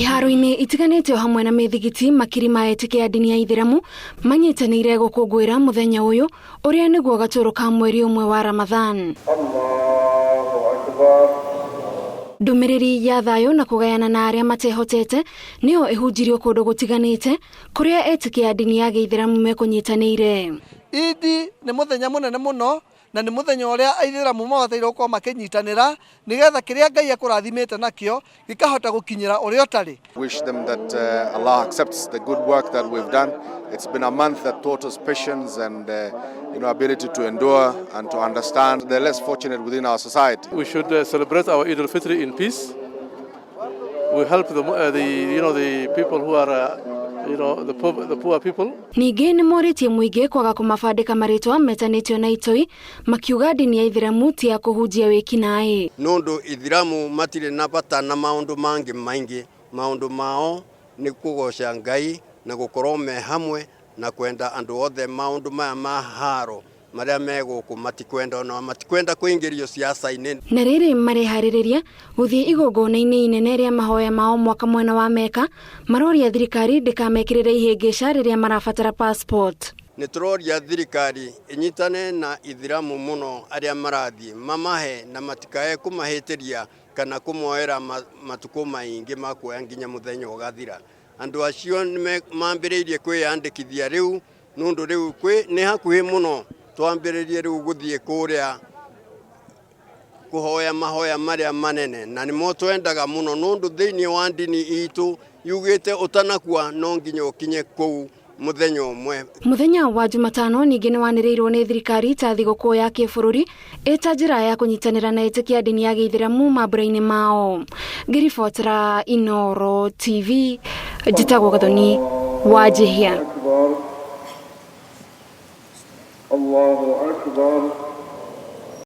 Iharo-inĩ itiganĩte o hamwe na mĩthigiti, makiri ma etĩkia a ndini ya Ithĩramu manyitanĩire gũkũngũĩra mũthenya ũyũ ũrĩa nĩguo gatũrũ ka mweri ũmwe wa Ramadhan. Ndũmĩrĩri ya thayũ na kũgayana na arĩa matehotete nĩyo ĩhunjirio kũndũ gũtiganĩte kũrĩa etĩkia a ndini ya gĩithĩramu mekũnyitanĩire. Idi nĩ mũthenya mũnene mũno na nĩ mũthenya ũrĩa aithĩramu mabataire gũkorwo makĩnyitanĩra nĩgetha kĩrĩa Ngai akũrathimĩte nakĩo gĩkahota gũkinyĩra ũrĩa ũtarĩ. Wish them that Allah accepts the good work that we've done. It's been a month that taught us patience and ability to endure and to understand the less fortunate within our society. We should celebrate our Eid al-Fitr in peace. We help the you know the people who are the poor people. Ningĩ nĩ morĩtie mũingĩ kwaga kũmabandĩka marĩtwa metanĩtio na itoi, makiuga ndini ya Ithĩramu ti ya kũhunjia wĩkinaĩ. Nũndũ Ithiramu matirĩ na bata na maũndũ mangĩ maingĩ, maũndũ mao nĩ kũgoca Ngai na gũkorwo me hamwe na kwenda andũ othe. Maũndũ maya ma haro marĩa me gũkũ matikwenda, ona matikwenda kũingĩrio siasa-inĩ. Na rĩrĩ mareharĩrĩria gũthiĩ igongona-inĩ inene rĩa mahoya mao mwaka mwena wa Meka, maroria thirikari ndĩkamekĩrĩre ihĩngĩca rĩrĩa marabatara passport. Nĩ tũroria thirikari ĩnyitane na Ithiramu mũno arĩa marathiĩ, mamahe na matikae kũmahĩtĩria kana kũmoera matukũ maingĩ ma kuoya nginya mũthenya ũgathira. Andũ acio nĩ mambĩrĩirie kwĩyandĩkithia rĩu, nũndũ rĩu kwĩ nĩ hakuhĩ mũno twambĩrĩrie rĩu gũthiĩ kũrĩa kũhoya mahoya marĩa manene, na nĩmo twendaga mũno, nũndũ thĩinĩ wa ndini itũ yugĩte ũtanakua no nginya ũkinye kũu mũthenya ũmwe. Mũthenya wa Jumatano ningĩ nĩ wanĩrĩirwo nĩ thirikari ta thigũkũ ya kĩbũrũri ĩta njĩra ya kũnyitanĩra na etĩkia ndini ya gĩithĩramu mambũra-inĩ mao. Ngĩribotera Inooro TV, njĩtagwo Gathoni wa Njihia. Allahu Akbar.